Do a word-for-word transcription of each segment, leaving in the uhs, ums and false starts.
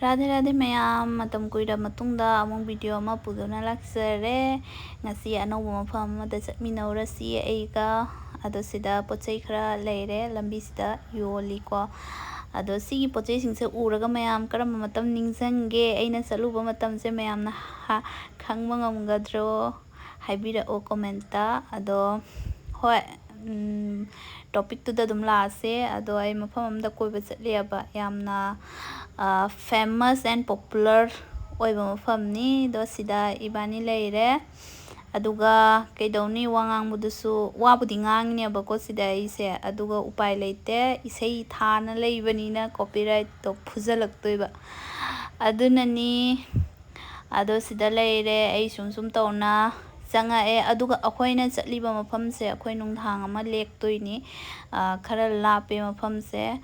ꯔꯥꯙꯦ ꯔꯥꯙꯦ ꯃꯌꯥꯝ, ꯃꯇꯝ ꯀꯨꯏꯔ ꯃꯇꯨꯡꯗ ꯑꯃꯨꯛ video ꯑꯃ ꯄꯨꯗꯨꯅ ꯂꯥꯛꯆꯔꯦ꯫ ꯉꯁꯤ ꯑꯅꯧꯕ ꯃꯐꯝ ꯑꯃꯗ ꯆꯠꯃꯤꯟꯅꯧꯔꯁꯤ ꯑꯩꯒ꯫ ꯑꯗꯣ ꯁꯤꯗ ꯄꯣꯠ ꯆꯩ ꯈꯔ ꯂꯩꯔꯦ, ꯂꯝꯕꯤꯁꯤꯗ ꯌꯣꯜꯂꯤꯀꯣ꯫ ꯑꯗꯣ ꯁꯤꯒꯤ ꯄꯣꯠ ꯆꯩꯁꯤꯡꯁꯦ ꯎꯔꯒ ꯃꯌꯥꯝ ꯀꯔꯝꯕ ꯃꯇꯝ ꯅꯤꯡꯁꯤꯡꯒꯦ? ꯑꯩꯅ ꯆꯠꯂꯨꯕ ꯃꯇꯝꯁꯦ ꯃꯌꯥꯝꯅ ꯍꯥ-, ꯈꯪꯕ ꯉꯝꯒꯗ꯭ꯔꯣ? ꯍꯥꯏꯕꯤꯔꯛꯑꯣ comment꯫ ꯑꯗꯣ ꯍꯣꯏ, ꯎꯝ, topic ꯇꯨꯗ ꯑꯗꯨꯝ ꯂꯥꯛꯑꯁꯦ꯫ ꯑꯗꯣ ꯑꯩ ꯃꯐꯝ ꯑꯃꯗ ꯀꯣꯏꯕ ꯆꯠꯂꯦꯕ, ꯌꯥꯝꯅ, ꯑ, famous and popular ꯑꯣꯏꯕ ꯃꯐꯝꯅꯤ꯫ ꯑꯗꯣ ꯁꯤꯗ ꯏꯕꯥꯅꯤ ꯂꯩꯔꯦ꯫ ꯑꯗꯨꯒ ꯀꯩꯗꯧꯅꯤ, ꯋꯥ ꯉꯥꯡꯕꯗꯨꯁꯨ ꯋꯥꯕꯨꯗꯤ ꯉꯥꯡꯉꯤꯅꯦꯕꯀꯣ ꯁꯤꯗ ꯑꯩꯁꯦ, ꯑꯗꯨꯒ ꯎꯄꯥꯏ ꯂꯩꯇꯦ, ꯏꯁꯩ ꯊꯥꯅ ꯂꯩꯕꯅꯤꯅ copyright ꯇꯣ ꯐꯨꯖꯜꯂꯛꯇꯣꯏꯕ꯫ ꯑꯗꯨꯅꯅꯤ꯫ ꯑꯗꯣ ꯁꯤꯗ ꯂꯩꯔꯦ, ꯑꯩ ꯁꯨꯝ ꯁꯨꯝ ꯇꯧꯅ ꯆꯪꯉꯛꯑꯦ꯫ ꯑꯗꯨꯒ ꯑꯩꯈꯣꯏꯅ ꯆꯠꯂꯤꯕ ꯃꯐꯝꯁꯦ ꯑꯩꯈꯣꯏ ꯅꯨꯡꯗꯥꯡ ꯑꯃ ꯂꯦꯛꯇꯣꯏꯅꯤ꯫ ꯑ, ꯈꯔ ꯂꯥꯞꯄꯦ ꯃꯐꯝꯁꯦ꯫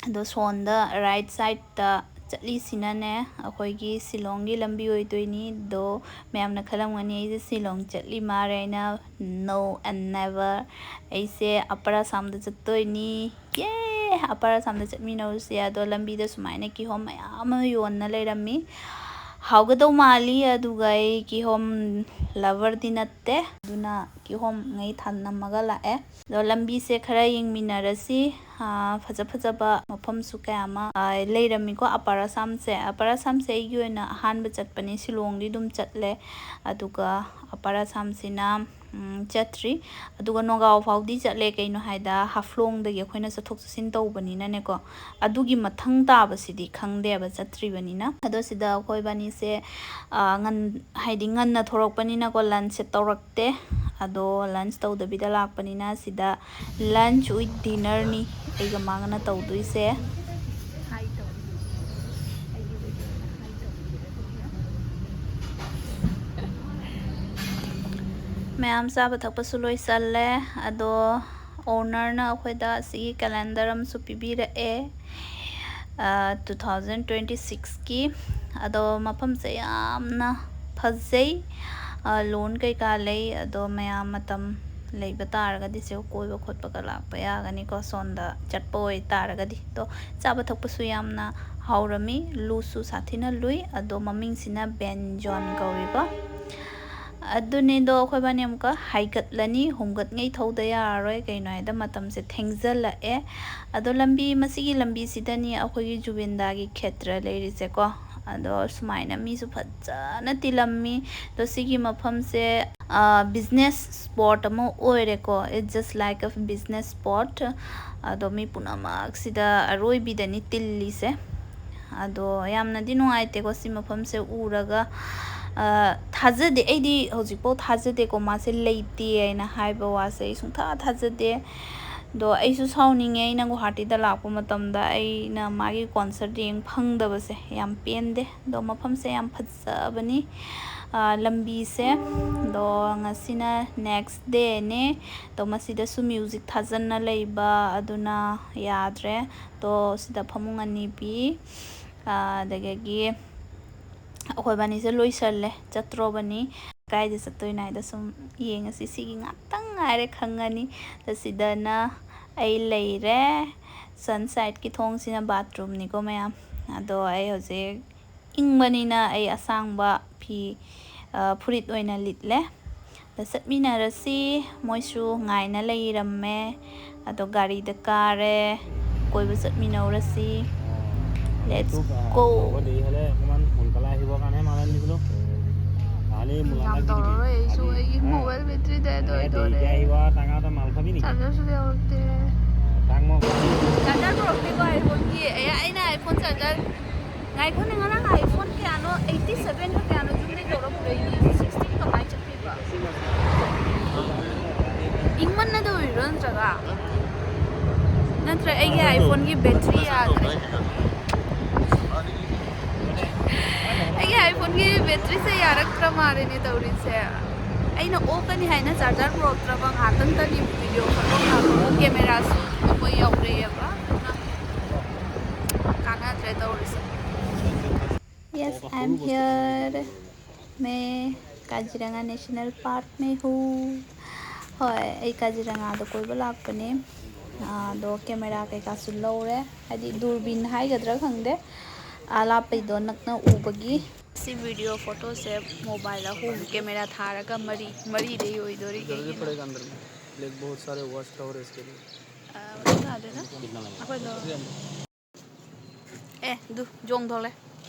ꯑꯗꯣ ꯁꯣꯝꯗ right side ꯇ ꯆꯠꯂꯤꯁꯤꯅꯅꯦ ꯑꯩꯈꯣꯏꯒꯤ ꯁꯤꯂꯣꯡꯒꯤ ꯂꯝꯕꯤ ꯑꯣꯏꯗꯣꯏꯅꯤ꯫ ꯑꯗꯣ ꯃꯌꯥꯝꯅ ꯈꯜꯂꯝꯒꯅꯤ ꯑꯩꯁꯦ ꯁꯤꯂꯣꯡ ꯆꯠꯂꯤ ꯃꯥꯜꯂꯦ ꯍꯥꯏꯅ꯫ No and never꯫ ꯑꯩꯁꯦ Upper Assam ꯗ ꯆꯠꯇꯣꯏꯅꯤ꯫ ꯌꯦ! Upper Assam ꯗ ꯆꯠꯃꯤꯟꯅꯔꯨꯁꯦ꯫ ꯑꯗꯣ ꯂꯝꯕꯤꯗ ꯁꯨꯃꯥꯏꯅ ꯀꯤꯍꯣꯝ ꯃꯌꯥꯝ ꯑꯃ ꯌꯣꯟꯅ ꯂꯩꯔꯝꯃꯤ꯫ ꯍꯥꯎꯒꯗꯧ ꯃꯥꯜꯂꯤ, ꯑꯗꯨꯒ ꯑꯩ ꯀꯤꯍꯣꯝ lover ꯗꯤ ꯅꯠꯇꯦ, ꯑꯗꯨꯅ ꯀꯤꯍꯣꯝꯉꯩ ꯊꯝꯂꯝꯃꯒ ꯂꯥꯛꯑꯦ꯫ ꯑꯗꯣ ꯂꯝꯕꯤꯁꯦ ꯈꯔ ꯌꯦꯡꯃꯤꯟꯅꯔꯁꯤ꯫ ꯑꯥ, ꯐꯖ ꯐꯖꯕ ꯃꯐꯝꯁꯨ ꯀꯌꯥ ꯑꯃ, ꯑꯥ, ꯂꯩꯔꯝꯃꯤꯀꯣ꯫ Upper Assam ꯁꯦ, Upper Assam ꯁꯦ ꯑꯩꯒꯤ ꯑꯣꯏꯅ ꯑꯍꯥꯟꯕ ꯆꯠꯄꯅꯤ꯫ ꯁꯤꯂꯣꯡꯗꯤ ꯑꯗꯨꯝ ꯆꯠꯂꯦ, ꯑꯗꯨꯒ Upper Assam ꯁꯤꯅ, ꯎꯝ, ꯆꯠꯇ꯭ꯔꯤ꯫ ꯑꯗꯨꯒ ꯅꯣꯒꯥꯎ ꯐꯥꯎꯗꯤ ꯆꯠꯂꯦ, ꯀꯩꯅꯣ ꯍꯥꯏꯗ ꯍꯥꯐꯂꯣꯡꯗꯒꯤ ꯑꯩꯈꯣꯏꯅ ꯆꯠꯊꯣꯛ ꯆꯠꯁꯤꯟ ꯇꯧꯕꯅꯤꯅꯅꯦꯀꯣ꯫ ꯑꯗꯨꯒꯤ ꯃꯊꯪ ꯇꯥꯕꯁꯤꯗꯤ ꯈꯪꯗꯦꯕ, ꯆꯠꯇ꯭ꯔꯤꯕꯅꯤꯅ꯫ ꯑꯗꯣ ꯁꯤꯗ ꯑꯩꯈꯣꯏ ꯏꯕꯥꯅꯤꯁꯦ, ꯑꯥ, ꯉꯟ-, ꯍꯥꯏꯗꯤ ꯉꯟꯅ ꯊꯣꯔꯛꯄꯅꯤꯅꯀꯣ, lunch ꯁꯦ ꯇꯧꯔꯛꯇꯦ꯫ ꯑꯗꯣ lunch ꯇꯧꯗꯕꯤꯗ ꯂꯥꯛꯄꯅꯤꯅ ꯁꯤꯗ lunch with dinner ꯅꯤ ꯑꯩꯒ ꯃꯥꯒꯅ ꯇꯧꯗꯣꯏꯁꯦ꯫ ꯃꯌꯥꯝ ꯆꯥꯕ ꯊꯛꯄꯁꯨ ꯂꯣꯏꯁꯜꯂꯦ꯫ ꯑꯗꯣ owner ꯅ ꯑꯩꯈꯣꯏꯗ ꯁꯤꯒꯤ calendar ꯑꯃꯁꯨ ꯄꯤꯕꯤꯔꯛꯑꯦ, ꯑ, two thousand twenty six ꯀꯤ꯫ ꯑꯗꯣ ꯃꯐꯝꯁꯦ ꯌꯥꯝꯅ ꯐꯖꯩ꯫ ꯑ, ꯂꯣꯟ ꯀꯩꯀꯥ ꯂꯩ꯫ ꯑꯗꯣ ꯃꯌꯥꯝ ꯃꯇꯝ ꯂꯩꯕ ꯇꯥꯔꯒꯗꯤ ꯁꯤꯒ ꯀꯣꯏꯕ ꯈꯣꯠꯄꯒ ꯂꯥꯛꯄ ꯌꯥꯒꯅꯤꯀꯣ, ꯁꯣꯝꯗ ꯆꯠꯄ ꯑꯣꯏꯇꯥꯔꯒꯗꯤ꯫ ꯑꯗꯣ ꯆꯥꯕ ꯊꯛꯄꯁꯨ ꯌꯥꯝꯅ ꯍꯥꯎꯔꯝꯃꯤ, ꯂꯨꯁꯨ ꯁꯥꯊꯤꯅ ꯂꯨꯏ꯫ ꯑꯗꯣ ꯃꯃꯤꯡꯁꯤꯅ ꯕꯦꯟꯖꯣꯟ ꯀꯧꯏꯀꯣ꯫ ꯑꯗꯨꯅꯤꯗꯣ, ꯑꯩꯈꯣꯏꯕꯥꯅꯤ ꯑꯃꯨꯛꯀ ꯍꯥꯏꯒꯠꯂꯅꯤ, ꯍꯣꯡꯒꯠꯉꯩ ꯊꯧꯗ ꯌꯥꯔꯔꯣꯏ, ꯀꯩꯅꯣ ꯍꯥꯏꯗ ꯃꯇꯝꯁꯦ ꯊꯦꯡꯖꯤꯜꯂꯛꯑꯦ꯫ ꯑꯗꯣ ꯂꯝꯕꯤ, ꯃꯁꯤꯒꯤ ꯂꯝꯕꯤꯁꯤꯗꯅꯤ ꯑꯩꯈꯣꯏꯒꯤ ꯖꯨꯕꯤꯟꯗꯥꯒꯤ ꯈꯦꯇ꯭ꯔ ꯂꯩꯔꯤꯁꯦꯀꯣ꯫ ꯑꯗꯣ ꯁꯨꯃꯥꯏꯅ ꯃꯤꯁꯨ ꯐꯖꯅ ꯇꯤꯜꯂꯝꯃꯤ꯫ ꯑꯗꯣ ꯁꯤꯒꯤ ꯃꯐꯝꯁꯦ, ꯑ, business spot ꯑꯃ ꯑꯣꯏꯔꯦꯀꯣ, it's just like a business spot꯫ ꯑꯗꯣ ꯃꯤ ꯄꯨꯝꯅꯃꯛꯁꯤꯗ ꯑꯔꯣꯏꯕꯤꯗꯅꯤ ꯇꯤꯜꯂꯤꯁꯦ꯫ ꯑꯗꯣ ꯌꯥꯝꯅꯗꯤ ꯅꯨꯡꯉꯥꯏꯇꯦꯀꯣ ꯁꯤ ꯃꯐꯝꯁꯦ ꯎꯔꯒ꯫ ꯑ, ꯊꯥꯖꯗꯦ, ꯑꯩꯗꯤ ꯍꯧꯖꯤꯛꯐꯥꯎ ꯊꯥꯖꯗꯦꯀꯣ ꯃꯥꯁꯦ ꯂꯩꯇꯦ ꯍꯥꯏꯅ ꯍꯥꯏꯕ ꯋꯥꯁꯦ ꯑꯩ ꯁꯨꯡꯊꯥ ꯊꯥꯖꯗꯦ꯫ ꯑꯗꯣ ꯑꯩꯁꯨ ꯁꯥꯎꯅꯤꯡꯉꯦ, ꯑꯩꯅ ꯒꯨꯍꯥꯇꯤꯗ ꯂꯥꯛꯄ ꯃꯇꯝꯗ ꯑꯩꯅ ꯃꯥꯒꯤ concert ꯌꯦꯡ ꯐꯪꯗꯕꯁꯦ ꯌꯥꯝ ꯄꯦꯟꯗꯦ꯫ ꯑꯗꯣ ꯃꯐꯝꯁꯦ ꯌꯥꯝ ꯐꯖꯕꯅꯤ꯫ ꯑ, ꯂꯝꯕꯤꯁꯦ꯫ ꯑꯗꯣ ꯉꯁꯤꯅ next dayꯅꯦ꯫ ꯑꯗꯣ ꯃꯁꯤꯗꯁꯨ music ꯊꯥꯖꯟꯅ ꯂꯩꯕ, ꯑꯗꯨꯅ ꯌꯥꯗ꯭ꯔꯦ꯫ ꯑꯗꯣ ꯁꯤꯗ ꯐꯃꯨꯡ ꯑꯅꯤ ꯄꯤ꯫ ꯑ, ꯑꯗꯒꯤ ꯑꯩꯈꯣꯏꯕꯥꯅꯤꯁꯦ ꯂꯣꯏꯁꯜꯂꯦ, ꯆꯠꯇ꯭ꯔꯣꯕꯅꯤ꯫ ꯀꯥꯏꯗ ꯆꯠꯇꯣꯏꯅꯣ ꯍꯥꯏꯗ ꯁꯨꯝ ꯌꯦꯡꯉꯁꯤ꯫ ꯁꯤꯒꯤ ꯉꯥꯛꯇꯪ ꯉꯥꯏꯔꯦ ꯈꯪꯉꯅꯤ꯫ ꯑꯗ ꯁꯤꯗꯅ ꯑꯩ ꯂꯩꯔꯦ꯫ Sunsideꯀꯤ ꯊꯣꯡꯁꯤꯅ bathroomꯅꯤꯀꯣ ꯃꯌꯥꯝ꯫ ꯑꯗꯣ ꯑꯩ ꯍꯧꯖꯤꯛ ꯏꯪꯕꯅꯤꯅ ꯑꯩ ꯑꯁꯥꯡꯕ ꯐꯤ, ꯑ, ꯐꯨꯔꯤꯠ ꯑꯣꯏꯅ ꯂꯤꯠꯂꯦ꯫ ꯑꯗ ꯆꯠꯃꯤꯟꯅꯔꯁꯤ꯫ ꯃꯣꯏꯁꯨ ꯉꯥꯏꯅ ꯂꯩꯔꯝꯃꯦ꯫ ꯑꯗꯣ ꯒꯥꯔꯤꯗ ꯀꯥꯔꯦ꯫ ꯀꯣꯏꯕ ꯆꯠꯃꯤꯟꯅꯧꯔꯁꯤ꯫ Let's go꯫ ꯍꯧꯒꯠꯂꯛꯏ ꯍꯣꯔꯦꯟ ꯑꯩꯈꯣꯏ ꯃꯥꯅ ꯐꯣꯟ ꯀꯜꯂ ꯍꯥꯏꯕ ꯀꯥꯟꯗ ꯃꯥꯅ ꯅꯤꯕꯗꯣ꯫ ꯌꯥꯝ ꯇꯧꯔꯔꯣꯏ, ꯑꯩꯁꯨ ꯑꯩꯒꯤ mobile battery dead ꯑꯣꯏꯗꯣꯔꯦ꯫ ꯇꯥꯡꯉꯥꯗ ꯃꯥꯜ ꯐꯕꯤꯅꯤ꯫ Chargerꯁꯨ ꯌꯥꯎꯔꯛꯇꯦ꯫ ꯇꯥꯡꯃꯣ꯫ Charger ꯄꯨꯔꯛꯇꯦꯀꯣ iPhoneꯒꯤ꯫ ꯑꯦ, ꯑꯩꯅ iPhone charger, ꯉꯥꯏꯈꯣꯅꯦ, ꯉꯔꯥꯡ iPhone ꯀꯌꯥꯅꯣ, eighty sevenꯂ ꯀꯌꯥꯅꯣ ꯌꯨꯝꯗꯩ ꯇꯧꯔꯛꯄ꯭ꯔꯦ, sixteen ꯀꯃꯥꯏ ꯆꯠꯄꯤꯕ? ꯏꯪꯃꯟꯅꯗ ꯑꯣꯏꯔꯤꯔꯣ ꯅꯠꯇ꯭ꯔꯒ? ꯅꯠꯇ꯭ꯔ ꯑꯩꯒꯤ iPhoneꯒꯤ battery ꯌꯥꯗ꯭ꯔꯦ? ꯑꯩꯒꯤ iPhoneꯒꯤ batteryꯁꯦ ꯌꯥꯔꯛꯇ꯭ꯔ ꯃꯥꯜꯂꯦꯅꯦ ꯇꯧꯔꯤꯁꯦ꯫ ꯑꯩꯅ ꯑꯣꯛꯀꯅꯤ ꯍꯥꯏꯅ charger ꯄꯨꯔꯛꯇ꯭ꯔꯕ, ꯉꯥꯏꯍꯥꯛꯇꯪꯇꯅꯤ video ꯐꯣꯇꯣ ꯀꯥꯞꯄ, cameraꯁꯨ ꯑꯩꯈꯣꯏ ꯌꯥꯎꯔꯛꯑꯦꯕ, ꯑꯗꯨꯅ ꯀꯥꯟꯅꯗ꯭ꯔꯦ ꯇꯧꯔꯤꯁꯦ꯫ Yes, I am here. मैं काजीरंगा नेशनल पार्क में हूँ। ꯍꯣꯏ, ꯑꯩ ꯀꯥꯖꯤꯔꯪꯒꯥꯗ ꯀꯣꯏꯕ ꯂꯥꯛꯄꯅꯦ꯫ ꯑꯥ, ꯑꯗꯣ ꯀꯦꯃꯦꯔꯥ ꯀꯩꯀꯥꯁꯨ ꯂꯧꯔꯦ, ꯍꯥꯏꯗꯤ ꯗꯨꯔꯕꯤꯟ ꯍꯥꯏꯒꯗ꯭ꯔꯥ ꯈꯪꯗꯦ, ꯑꯥ, ꯂꯥꯞꯄꯩꯗꯣ ꯅꯛꯅ ꯎꯕꯒꯤ꯫ ꯁꯤ ꯚꯤꯗꯤꯑꯣ ꯐꯣꯇꯣꯁꯦ ꯃꯣꯕꯥꯏꯜ ꯑꯍꯨꯝ, ꯀꯦꯃꯦꯔꯥ ꯊꯥꯔꯒ ꯃꯔꯤ, ꯃꯔꯤꯗꯩ ꯑꯣꯏꯗꯣꯔꯤ꯫ ꯏꯗꯔ ꯚꯤ ꯀꯩꯒꯤꯅꯣ? ꯄꯗꯦꯒꯥ ꯑꯟꯗꯔ ꯃꯦ꯫ ꯂꯦꯛ ꯕꯍꯨꯠ ꯁꯥꯔꯦ ꯋꯥꯆ ꯇꯥꯋꯔ ꯍꯦ ꯏꯁꯀꯦ ꯂꯤꯌꯦ꯫ ꯑꯥ, ꯀꯩꯅꯣ ꯊꯥꯗꯣꯏꯅ? ꯑꯩꯈꯣꯏꯗꯣ ꯑꯦ, ꯗꯨ, ꯖꯣꯡ ꯊꯣꯛꯂꯦ꯫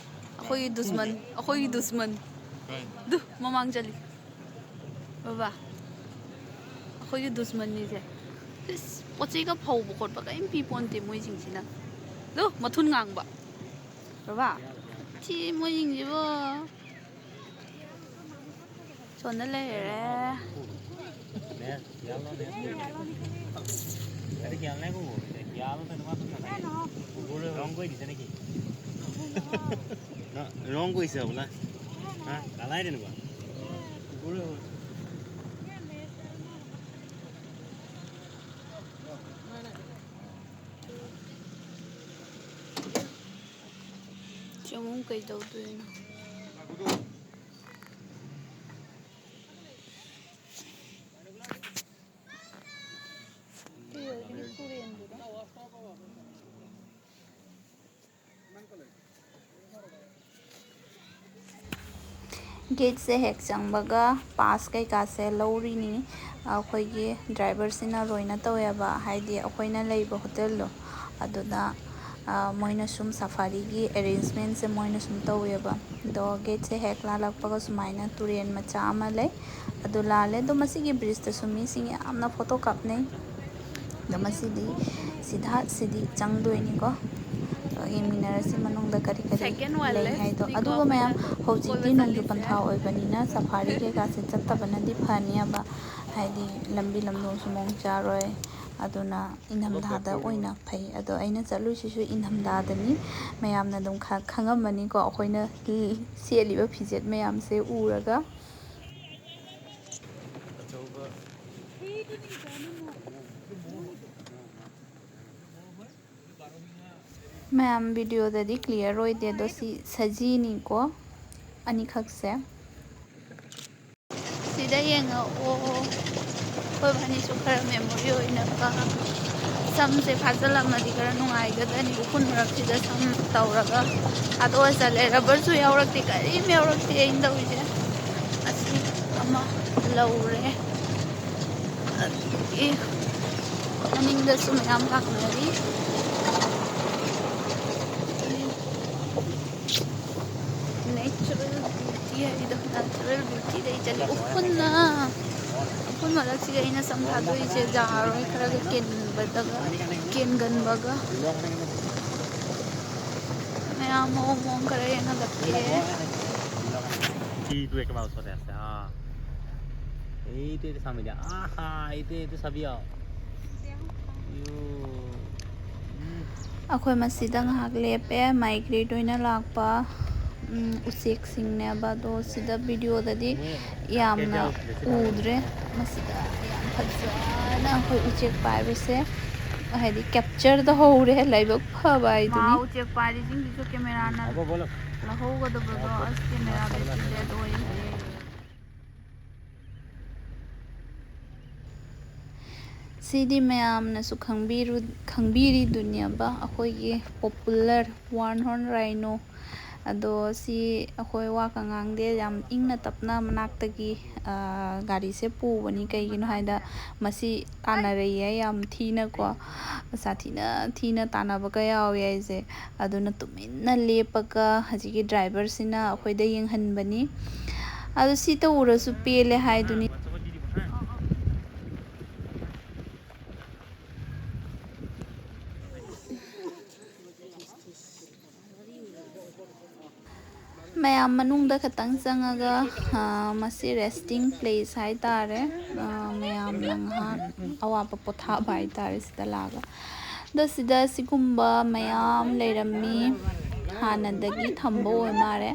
ꯑꯩꯈꯣꯏꯒꯤ ꯗꯨꯁꯃꯟ, ꯑꯩꯈꯣꯏꯒꯤ ꯗꯨꯁꯃꯟ꯫ ꯗꯨ, ꯃꯃꯥꯡ ꯆꯠꯂꯤ꯫ ꯕꯕꯥ, ꯑꯩꯈꯣꯏꯒꯤ ꯗꯨꯁꯃꯟꯅꯤꯁꯦ꯫ ꯏꯁ, ꯄꯣꯠ ꯆꯩꯒ ꯐꯧꯕ ꯈꯣꯠꯄ ꯀꯔꯤꯝ ꯄꯤ ꯄꯣꯟꯇꯦ ꯃꯣꯏꯁꯤꯡꯁꯤꯅ꯫ ꯗꯨ, ꯃꯊꯨꯟ ꯉꯥꯡꯕ꯫ ꯕꯕꯥ, ꯁꯤ ꯃꯣꯏꯁꯤꯡꯁꯤꯕꯨ꯫ ꯁꯣꯝꯗ ꯂꯩꯔꯦ꯫ ৰং কৰি দিছে নেকি? ন, ৰং কৰিছে হ'বলা। হা? কালাৰ তেনেকুৱা। ꯁꯤ ꯑꯃꯨꯛ ꯀꯩꯗꯧꯗꯣꯏꯅꯣ? ꯁꯤ ꯌꯧꯔꯗꯤ ꯇꯨꯔꯦꯟꯗꯨꯗ꯫ ꯒꯦꯠꯁꯦ ꯍꯦꯛ ꯆꯪꯕꯒ ꯄꯥꯁ ꯀꯩꯀꯥꯁꯦ ꯂꯧꯔꯤꯅꯤ꯫ ꯑꯩꯈꯣꯏꯒꯤ ꯗ꯭ꯔꯥꯏꯚꯔꯁꯤꯅ ꯂꯣꯏꯅ ꯇꯧꯋꯦꯕ, ꯍꯥꯏꯗꯤ ꯑꯩꯈꯣꯏꯅ ꯂꯩꯕ ꯍꯣꯇꯦꯜꯗꯣ ꯑꯗꯨꯗ, ꯑ, ꯃꯣꯏꯅ ꯁꯨꯝ ꯁꯐꯥꯔꯤꯒꯤ ꯑꯦꯔꯦꯟꯖꯃꯦꯟꯁꯦ ꯃꯣꯏꯅ ꯁꯨꯝ ꯇꯧꯋꯦꯕ꯫ ꯑꯗꯣ ꯒꯦꯠꯁꯦ ꯍꯦꯛ ꯂꯥꯜꯂꯛꯄꯒ ꯁꯨꯃꯥꯏꯅ ꯇꯨꯔꯦꯟ ꯃꯆꯥ ꯑꯃ ꯂꯩ꯫ ꯑꯗꯨ ꯂꯥꯜꯂꯦ꯫ ꯑꯗꯣ ꯃꯁꯤꯒꯤ ꯕ꯭ꯔꯤꯖꯇꯁꯨ ꯃꯤꯁꯤꯡ ꯌꯥꯝꯅ ꯐꯣꯇꯣ ꯀꯥꯞꯅꯩ꯫ ꯑꯗꯣ ꯃꯁꯤꯗꯤ ꯁꯤꯗꯥꯠꯁꯤꯗꯤ ꯆꯪꯗꯣꯏꯅꯤꯀꯣ꯫ ꯑꯗꯣ ꯌꯦꯡꯃꯤꯟꯅꯔꯁꯤ ꯃꯅꯨꯡꯗ ꯀꯔꯤ ꯀꯔꯤ ꯁꯦꯀꯦꯟ ꯋꯥꯟ ꯂꯩ ꯍꯥꯏꯗꯣ꯫ ꯂꯦꯁꯅꯤꯀꯣ ꯑꯗꯨꯒ ꯑꯩꯈꯣꯏꯅ ꯃꯌꯥꯝ, ꯍꯧꯖꯤꯛꯇꯤ ꯀꯣꯏꯕ ꯅꯣꯡꯖꯨ ꯆꯠꯂꯤꯁꯦ꯫ ꯄꯟꯊꯥ ꯑꯣꯏꯕꯅꯤꯅ ꯁꯐꯥꯔꯤ ꯀꯩꯀꯥꯁꯦ ꯆꯠꯇꯕꯅꯗꯤ ꯐꯅꯤꯕ, ꯍꯥꯏꯗꯤ ꯂꯝꯕꯤ ꯂꯝꯂꯣꯡꯁꯨ ꯃꯑꯣꯡ ꯆꯥꯔꯣꯏ꯫ ꯑꯗꯨꯅ ꯏꯪꯊꯝꯊꯥꯗ ꯑꯣꯏꯅ ꯐꯩ꯫ ꯑꯗꯣ ꯑꯩꯅ ꯆꯠꯂꯨꯏꯁꯤꯁꯨ ꯏꯪꯊꯝꯊꯥꯗꯅꯤ꯫ ꯃꯌꯥꯝꯅ ꯑꯗꯨꯝ ꯈ-, ꯈꯪꯉꯝꯃꯅꯤꯀꯣ ꯑꯩꯈꯣꯏꯅ ꯁꯦꯠꯂꯤꯕ ꯐꯤꯖꯦꯠ ꯃꯌꯥꯝꯁꯦ ꯎꯔꯒ꯫ ꯃꯌꯥꯝ, ꯚꯤꯗꯤꯑꯣꯗꯗꯤ ꯀ꯭ꯂꯤꯌꯥꯔ ꯑꯣꯏꯗꯦ, ꯑꯗꯣ ꯁꯤ ꯁꯖꯤꯅꯤꯀꯣ, ꯑꯅꯤꯈꯛꯁꯦ꯫ ꯁꯤꯗ ꯌꯦꯡꯉꯛꯑꯣ꯫ ꯑꯩꯈꯣꯏ ꯏꯕꯥꯅꯤꯁꯨ ꯈꯔ ꯃꯦꯃꯣꯔꯤ ꯑꯣꯏꯅꯕ ꯁꯝꯁꯦ ꯐꯥꯖꯤꯜꯂꯝꯃꯗꯤ ꯈꯔ ꯅꯨꯡꯉꯥꯏꯒꯗꯅꯤ꯫ ꯎꯐꯨꯟ ꯃꯔꯛꯁꯤꯗ ꯁꯝ ꯇꯧꯔꯒ ꯊꯥꯗꯣꯛꯑ ꯆꯠꯂꯦ꯫ ꯔꯕꯔꯁꯨ ꯌꯥꯎꯔꯛꯇꯦ, ꯀꯔꯤꯝ ꯌꯥꯎꯔꯛꯇꯦ ꯑꯩꯅ ꯇꯧꯔꯤꯁꯦ꯫ ꯑꯁꯤ ꯑꯃ ꯂꯧꯔꯦ꯫ ꯑꯗꯒꯤ ꯃꯅꯤꯡꯗꯁꯨ ꯃꯌꯥꯝ ꯂꯥꯛꯅꯔꯤ꯫ Natural beauty ꯍꯥꯏꯗꯣ, natural beauty ꯗꯩ ꯆꯠꯂꯤ꯫ ꯎꯐꯨꯟꯅ, ꯎꯐꯨꯟ ꯃꯔꯛꯁꯤꯗ ꯑꯩꯅ ꯁꯝ ꯊꯥꯗꯣꯛꯏꯁꯦ ꯌꯥꯔꯣꯏ꯫ ꯈꯔꯒ ꯀꯦꯟꯕꯗꯒ, ꯀꯦꯟꯒꯟꯕꯒ꯫ ꯃꯌꯥꯝ ꯃꯑꯣꯡ ꯃꯑꯣꯡ ꯈꯔ ꯌꯦꯡꯍꯜꯂꯛꯀꯦ꯫ हाँ। यही तो एक बार उसको देखते हैं, हाँ। यही तो एक सामने, आहा, ये तो, ये तो सभी आओ। यो। ꯑꯩꯈꯣꯏ ꯃꯁꯤꯗ ꯉꯥꯏꯍꯥꯛ ꯂꯦꯞꯄꯦ꯫ ꯃꯥꯏꯒ꯭ꯔꯦꯠ ꯑꯣꯏꯅ ꯂꯥꯛꯄ, ꯎꯝ, ꯎꯆꯦꯛꯁꯤꯡꯅꯦꯕ꯫ ꯑꯗꯣ ꯁꯤꯗ ꯚꯤꯗꯤꯑꯣꯗꯗꯤ ꯌꯥꯝꯅ ꯎꯗ꯭ꯔꯦ꯫ ꯃꯁꯤꯗ ꯌꯥꯝ ꯐꯖꯅ ꯑꯩꯈꯣꯏ ꯎꯆꯦꯛ ꯄꯥꯏꯕꯁꯦ, ꯍꯥꯏꯗꯤ, ꯀꯦꯞꯆꯔ ꯇꯧꯍꯧꯔꯦ꯫ ꯂꯥꯏꯕꯛ ꯐꯕ ꯍꯥꯏꯗꯨꯅꯤ꯫ ꯃꯥ ꯎꯆꯦꯛ ꯄꯥꯏꯔꯤꯁꯤꯡꯁꯤꯁꯨ ꯀꯦꯃꯦꯔꯥꯅ ꯂꯧꯍꯧꯒꯗꯕꯗꯣ꯫ ꯑꯁ, ꯀꯦꯃꯦꯔꯥ ꯕꯦꯇ꯭ꯔꯤ ꯗꯦꯗ ꯑꯣꯏꯈ꯭ꯔꯦ꯫ ꯁꯤꯗꯤ ꯃꯌꯥꯝꯅꯁꯨ ꯈꯪꯕꯤꯔꯨ-, ꯈꯪꯕꯤꯔꯤꯗꯨꯅꯦꯕ, ꯑꯩꯈꯣꯏꯒꯤ ꯄꯣꯄꯨꯂꯔ ꯋꯥꯟ ꯍꯣꯔꯟ ꯔꯥꯏꯅꯣ꯫ ꯑꯗꯣ ꯁꯤ ꯑꯩꯈꯣꯏ ꯋꯥ ꯀ ꯉꯥꯡꯗꯦ, ꯌꯥꯝ ꯏꯪꯅ ꯇꯞꯅ ꯃꯅꯥꯛꯇꯒꯤ, ꯑ, ꯒꯥꯔꯤꯁꯦ ꯄꯨꯕꯅꯤ꯫ ꯀꯩꯒꯤꯅꯣ ꯍꯥꯏꯗ ꯃꯁꯤ ꯇꯥꯟꯅꯔꯛꯑꯦ ꯌꯥꯝ ꯊꯤꯅꯀꯣ, ꯁꯥꯊꯤꯅ ꯊꯤꯅ ꯇꯥꯟꯅꯕꯒ ꯌꯥꯎꯋꯦ ꯑꯩꯁꯦ꯫ ꯑꯗꯨꯅ ꯇꯨꯃꯤꯟꯅ ꯂꯦꯞꯄꯒ ꯍꯧꯖꯤꯛꯀꯤ ꯗ꯭ꯔꯥꯏꯚꯔꯁꯤꯅ ꯑꯩꯈꯣꯏꯗ ꯌꯦꯡꯍꯟꯕꯅꯤ꯫ ꯑꯗꯨ ꯁꯤ ꯇꯧꯔꯁꯨ ꯄꯦꯜꯂꯦ ꯍꯥꯏꯗꯨꯅꯤ꯫ ꯃꯌꯥꯝ ꯃꯅꯨꯡꯗ ꯈꯇꯪ ꯆꯪꯉꯒ, ꯑ, ꯃꯁꯤ ꯔꯦꯁꯇꯤꯡ ꯄ꯭ꯂꯦꯁ ꯍꯥꯏꯇꯥꯔꯦ꯫ ꯑ, ꯃꯌꯥꯝꯅ ꯉꯥꯏꯍꯥꯛ ꯑꯋꯥꯕ ꯄꯣꯊꯥꯕ ꯍꯥꯏꯇꯥꯔꯦ ꯁꯤꯗ ꯂꯥꯛꯑꯒ꯫ ꯑꯗꯣ ꯁꯤꯗ ꯁꯤꯒꯨꯝꯕ ꯃꯌꯥꯝ ꯂꯩꯔꯝꯃꯤ, ꯍꯥꯟꯅꯗꯒꯤ ꯊꯝꯕ ꯑꯣꯏ ꯃꯥꯜꯂꯦ꯫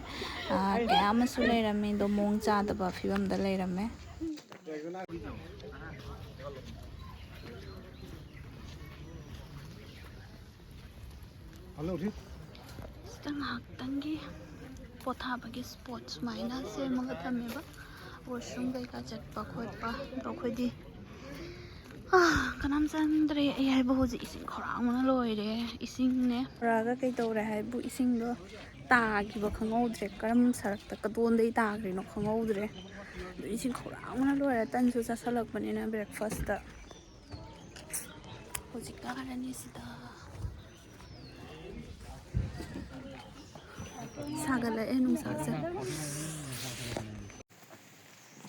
ꯑ, ꯀꯌꯥ ꯑꯃꯁꯨ ꯂꯩꯔꯝꯃꯤ, ꯑꯗꯣ ꯃꯑꯣꯡ ꯆꯥꯗꯕ ꯐꯤꯕꯝꯗ ꯂꯩꯔꯝꯃꯦ꯫ ꯁꯤꯗ ꯉꯥꯏꯍꯥꯛꯇꯪꯒꯤ ꯄꯣꯊꯥꯕꯒꯤ ꯁ꯭ꯄꯣꯠ ꯁꯨꯃꯥꯏꯅ ꯁꯦꯝꯃꯒ ꯊꯝꯃꯦꯕ꯫ ꯋꯥꯁꯔꯨꯝ ꯀꯩꯀꯥ ꯆꯠꯄ ꯈꯣꯠꯄ꯫ ꯑꯗꯣ ꯑꯩꯈꯣꯏꯗꯤ ꯀꯅꯥꯝ ꯆꯪꯗ꯭ꯔꯦ꯫ ꯑꯩ ꯍꯥꯏꯕ ꯍꯧꯖꯤꯛ ꯏꯁꯤꯡ ꯈꯧꯔꯥꯡꯕꯅ ꯂꯣꯏꯔꯦ꯫ ꯏꯁꯤꯡꯅꯦ꯫ ꯄꯨꯔꯥꯒ ꯀꯩ ꯇꯧꯔꯦ ꯍꯥꯏꯕꯨ ꯏꯁꯤꯡꯗꯣ ꯇꯥꯈꯤꯕ ꯈꯪꯍꯧꯗ꯭ꯔꯦ꯫ ꯀꯔꯝ ꯁꯔꯛꯇ ꯀꯗꯣꯟꯗꯩ ꯇꯥꯈ꯭ꯔꯤꯅꯣ ꯈꯪꯍꯧꯗ꯭ꯔꯦ꯫ ꯑꯗꯨ ꯏꯁꯤꯡ ꯈꯧꯔꯥꯡꯕꯅ ꯂꯣꯏꯔꯦ꯫ ꯇꯟꯁꯨ ꯆꯥꯁꯜꯂꯛꯄꯅꯤꯅ breakfast꯫ ꯍꯧꯖꯤꯛ ꯀꯥꯔꯅꯤ ꯁꯤꯗ꯫ ꯁꯥꯒꯠꯂꯛꯑꯦ ꯅꯨꯡꯁꯥꯁꯦ꯫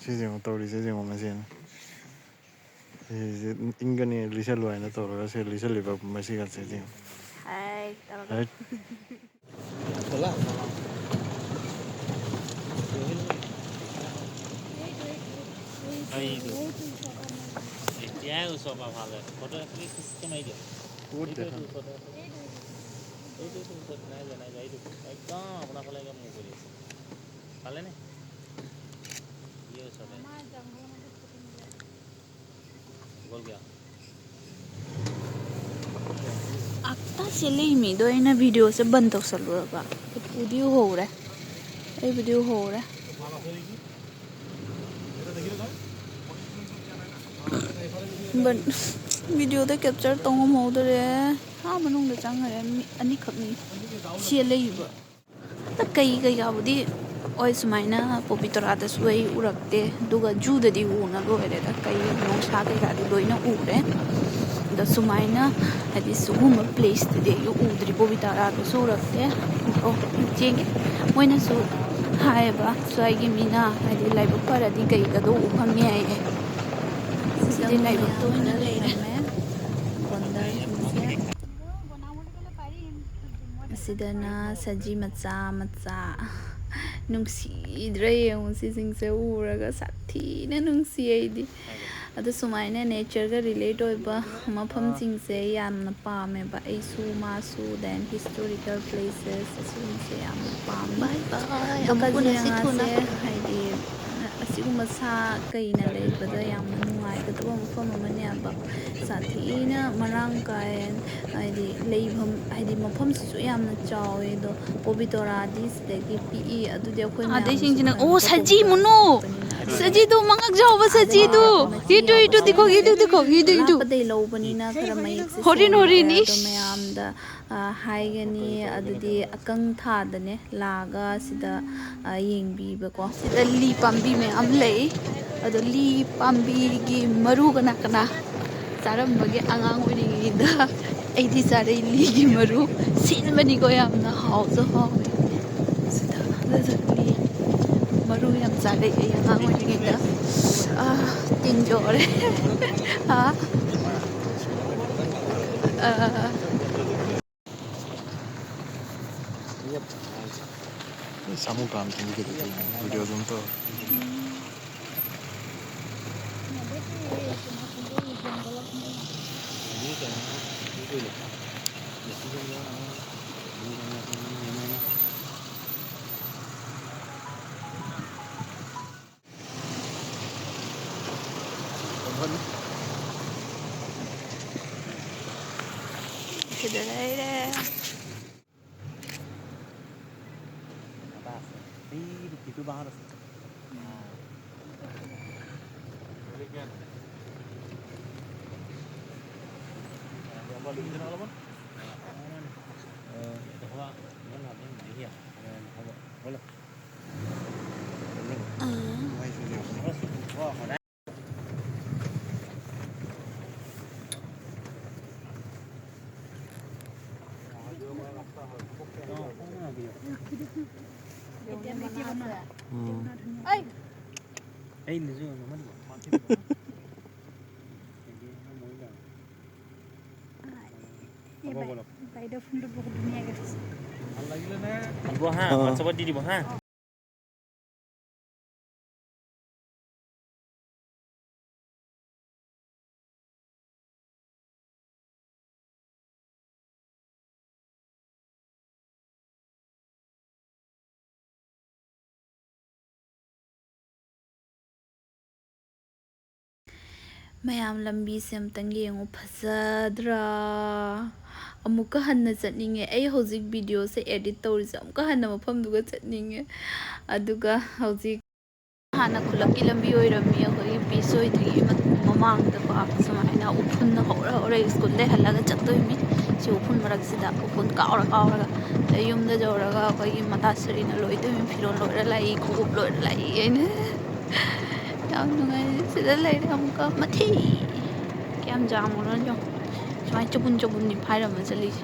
ꯁꯤꯁꯦ ꯑꯃꯨꯛ ꯇꯧꯔꯤꯁꯦ ꯌꯦꯡꯉꯣ ꯃꯁꯦꯅ꯫ ꯁꯤꯁꯦ ꯏꯪꯒꯅꯤ ꯂꯤꯁꯜꯂꯨ ꯍꯥꯏꯅ ꯇꯧꯔꯒ ꯁꯤ ꯂꯤꯁꯜꯂꯤꯕ ꯃꯁꯤꯒꯁꯦ ꯌꯦꯡꯉꯣ꯫ ꯍꯥꯏ, ꯇꯧꯔꯒ꯫ ꯍꯥꯏ꯫ এতিয়াই ওচৰৰ পৰা ভালে। ফটো এখন খোজ কমাই দিয়া। ক'ত এইটো, দেখা? এইটো ওচৰতে আছে। এইটো, এইটো ওচৰত। নাই যোৱা, নাই যোৱা। এইটো একদম আপোনাৰ ফালে একদম মুখ কৰি আছে। পালেনে? ইয়ে ওচৰতে। ꯒꯣꯜ ꯀꯌꯥ? ꯑꯛꯇ ꯆꯦꯜꯂꯛꯏꯃꯤꯗꯣ ꯑꯩꯅ videoꯁꯦ ꯕꯟ ꯇꯧꯁꯜꯂꯨꯔꯕ꯫ ꯎꯗꯤ ꯎꯍꯧꯔꯦ꯫ ꯑꯩꯕꯨꯗꯤ ꯎꯍꯧꯔꯦ꯫ ꯕꯟ, videoꯗ capture ꯇꯧ ꯉꯝꯍꯧꯗꯔꯦ꯫ ꯑꯥ ꯃꯅꯨꯡꯗ ꯆꯪꯈꯔꯦ꯫ ꯃꯤ ꯑꯅꯤꯈꯛꯅꯤ ꯆꯦꯜꯂꯛꯏꯕ꯫ ꯑꯗ ꯀꯩ ꯀꯩꯀꯥꯕꯨꯗꯤ ꯍꯣꯏ ꯁꯨꯃꯥꯏꯅ ꯄꯣꯕꯤꯇꯣꯔꯥꯗꯁꯨ ꯑꯩ ꯎꯔꯛꯇꯦ, ꯑꯗꯨꯒ ꯖꯨꯗꯗꯤ ꯎꯅ ꯂꯣꯏꯔꯦꯗ꯫ ꯀꯩ ꯅꯣꯡꯁꯥ ꯀꯩꯀꯥꯗꯤ ꯂꯣꯏꯅ ꯎꯔꯦ꯫ ꯑꯗꯣ ꯁꯨꯃꯥꯏꯅ ꯍꯥꯏꯗꯤ ꯁꯤꯒꯨꯝꯕ placeꯇꯗꯤ ꯑꯩ ꯎꯗ꯭ꯔꯤ, ꯄꯣꯕꯤꯇꯣꯔꯥꯗꯁꯨ ꯎꯔꯛꯇꯦ꯫ ꯑꯣ, ꯏꯆꯦꯒꯤ ꯃꯣꯏꯅꯁꯨ ꯍꯥꯏꯌꯦꯕ, ꯁ꯭ꯋꯥꯏꯒꯤ ꯃꯤꯅ ꯍꯥꯏꯗꯤ ꯂꯥꯏꯕꯛ ꯐꯔꯗꯤ ꯀꯩꯒꯗꯣ ꯎ ꯐꯪꯉꯦ ꯍꯥꯏꯌꯦ꯫ ꯁꯤꯗꯤ ꯂꯥꯏꯕꯛꯇ ꯑꯣꯏꯅ ꯂꯩꯔꯦ꯫ ꯕꯣꯟꯗꯔꯁꯤꯡꯁꯦ꯫ ꯑꯁꯤꯗꯅ ꯁꯖꯤ ꯃꯆꯥ ꯃꯆꯥ꯫ ꯅꯨꯡꯁꯤꯗ꯭ꯔꯥ ꯌꯦꯡꯉꯨ, ꯁꯤꯁꯤꯡꯁꯦ ꯎꯔꯒ ꯁꯥꯊꯤꯅ ꯅꯨꯡꯁꯤ ꯑꯩꯗꯤ꯫ ꯑꯗꯣ ꯁꯨꯃꯥꯏꯅ natureꯒ relate ꯑꯣꯏꯕ ꯃꯐꯝꯁꯤꯡꯁꯦ ꯌꯥꯝꯅ ꯄꯥꯝꯃꯦꯕ ꯑꯩꯁꯨ, ꯃꯥꯁꯨ꯫ Then historical places ꯑꯁꯤꯒꯨꯝꯕꯁꯦ ꯌꯥꯝꯅ ꯄꯥꯝꯃꯤ꯫ Bye bye. ꯑꯗꯣ ꯑꯃꯨꯛ ꯎꯅꯁꯤ ꯊꯨꯅ꯫ ꯀꯥꯖꯤꯔꯪꯒꯥꯁꯦ ꯍꯥꯏꯗꯤ ꯑꯁꯤꯒꯨꯝꯕ ꯁꯥ ꯀꯩꯅ ꯂꯩꯕꯗ ꯌꯥꯝꯅ ꯅꯨꯡꯉꯥꯏꯒꯗꯕ ꯃꯐꯝ ꯑꯃꯅꯦꯕ꯫ ꯁꯥꯊꯤꯅ ꯃꯔꯥꯡ ꯀꯥꯏ꯫ ꯍꯥꯏꯗꯤ ꯂꯩꯐꯝ, ꯍꯥꯏꯗꯤ ꯃꯐꯝꯁꯤꯁꯨ ꯌꯥꯝꯅ ꯆꯥꯎꯋꯦ꯫ ꯑꯗꯣ ꯄꯣꯕꯤꯇꯣꯔꯥꯗꯤ ꯁꯤꯗꯒꯤ ꯄꯤꯛꯏ꯫ ꯑꯗꯨꯗꯤ ꯑꯩꯈꯣꯏ ꯑꯗꯩꯁꯤꯡꯁꯤꯅ, ꯃꯌꯥꯝꯁꯨ ꯑꯣ, ꯈꯪꯉꯤꯀꯣ, ꯁꯖꯤ ꯄꯣꯕꯤꯇꯣꯔꯥ ꯃꯨꯅꯨ! ꯆꯠꯄꯅꯤꯅ꯫ ꯁꯖꯤꯗꯨ, ꯃꯉꯛ ꯆꯥꯎꯕ ꯁꯖꯤꯗꯨ꯫ ꯏꯗꯨ, ꯏꯗꯨ, ꯗꯤꯈꯣ, ꯏꯗꯨ, ꯗꯤꯈꯣ, ꯏꯗꯨ, ꯏꯗꯨ꯫ ꯂꯥꯞꯄꯗꯩ ꯂꯧꯕꯅꯤꯅ ꯈꯔ ꯃꯌꯦꯛꯁꯦ ꯍꯣꯔꯤꯟ, ꯁꯦꯡꯗꯦ꯫ ꯍꯣꯔꯤꯟ, ꯑꯗꯣ ꯏꯁ꯫ ꯃꯌꯥꯝꯗ, ꯑ, ꯍꯥꯏꯒꯅꯤ꯫ ꯑꯗꯨꯗꯤ ꯑꯀꯪ ꯊꯥꯗꯅꯦ ꯂꯥꯛꯑꯒ ꯁꯤꯗ, ꯑ, ꯌꯦꯡꯕꯤꯕꯀꯣ꯫ ꯁꯤꯗ ꯂꯤ ꯄꯥꯝꯕꯤ ꯃꯌꯥꯝ ꯂꯩ꯫ ꯑꯗꯣ ꯂꯤ ꯄꯥꯝꯕꯤꯒꯤ ꯃꯔꯨ ꯀꯅꯥ ꯀꯅꯥ ꯆꯥꯔꯝꯕꯒꯦ ꯑꯉꯥꯡ ꯑꯣꯏꯔꯤꯉꯩꯗ? ꯑꯩꯗꯤ ꯆꯥꯔꯛꯏ ꯂꯤꯒꯤ ꯃꯔꯨ꯫ ꯁꯤꯟꯕꯅꯤꯀꯣ ꯌꯥꯝꯅ, ꯍꯥꯎꯁꯨ ꯍꯥꯎꯋꯦ꯫ ꯁꯤꯗ ꯂꯤ ꯃꯔꯨ ꯌꯥꯝ ꯆꯥꯔꯛꯑꯦ ꯑꯩ ꯑꯉꯥꯡ ꯑꯣꯏꯔꯤꯉꯩꯗ꯫ ꯑꯥ, ꯇꯤꯟ ꯌꯣꯔꯦ꯫ ꯑꯥ꯫ ꯑꯥ꯫ ꯁꯥꯃꯨ ꯀꯥꯝ ꯊꯤꯟꯕꯤꯒꯗꯕ ꯚꯤꯗꯤꯑꯣ ꯑꯗꯨꯝ ꯇꯧ꯫ ꯁꯤꯗ ꯂꯩꯔꯦ꯫ বাইদেউ ফোনটো বহুত ধুনীয়া আহিছে। ভাল লাগিলে নে? দিব হা, অ। WhatsApp-ত দি দিব হা। ꯃꯌꯥꯝ, ꯂꯝꯕꯤꯁꯦ ꯑꯝꯇꯪ ꯌꯦꯡꯉꯨ, ꯐꯖꯗ꯭ꯔꯥ? ꯑꯃꯨꯛꯀ ꯍꯟꯅ ꯆꯠꯅꯤꯡꯉꯦ꯫ ꯑꯩ ꯍꯧꯖꯤꯛ ꯚꯤꯗꯤꯑꯣꯁꯦ edit ꯇꯧꯔꯤꯁꯦ ꯑꯃꯨꯛꯀ ꯍꯟꯅ ꯃꯐꯝꯗꯨꯒ ꯆꯠꯅꯤꯡꯉꯦ꯫ ꯑꯗꯨꯒ ꯍꯧꯖꯤꯛ ꯍꯥꯟꯅ ꯈꯨꯜꯂꯛꯀꯤ ꯂꯝꯕꯤ ꯑꯣꯏꯔꯝꯃꯤ, ꯑꯩꯈꯣꯏꯒꯤ ꯄꯤꯁ ꯑꯣꯏꯗ꯭ꯔꯤꯉꯩ ꯃ-, ꯃꯃꯥꯡꯗꯀꯣ꯫ ꯁꯨꯃꯥꯏꯅ ꯎꯐꯨꯟꯅ ꯍꯧꯔ ꯍꯧꯔ ꯁ꯭ꯀꯨꯜꯗꯩ ꯍꯜꯂꯒ ꯆꯠꯇꯣꯏꯅꯤ꯫ ꯁꯤ ꯎꯐꯨꯟ ꯃꯔꯛꯁꯤꯗ ꯎꯐꯨꯟ ꯀꯥꯎꯔ ꯀꯥꯎꯔꯒ, ꯑꯗꯩ ꯌꯨꯝꯗ ꯌꯧꯔꯒ ꯑꯩꯈꯣꯏꯒꯤ ꯃꯇꯥꯁꯤꯔꯤꯅ ꯂꯣꯏꯗꯣꯏꯅꯤ꯫ ꯐꯤꯔꯣꯜ ꯂꯣꯏꯔ ꯂꯥꯛꯏ, ꯈꯣꯡꯎꯞ ꯂꯣꯏꯔ ꯂꯥꯛꯏ ꯑꯩꯅ꯫ ꯌꯥꯝ ꯅꯨꯡꯉꯥꯏ꯫ ꯁꯤꯗ ꯂꯩꯔꯦ ꯑꯃꯨꯛꯀ ꯃꯊꯤ꯫ ꯀꯌꯥꯝ ꯌꯥꯝꯃꯨꯔꯣ ꯌꯦꯡꯉꯣ꯫ ꯁꯨꯃꯥꯏꯅ ꯆꯕꯨꯟ ꯆꯕꯨꯟꯅꯤ ꯐꯥꯏꯔꯝꯃ ꯆꯠꯂꯤꯁꯦ꯫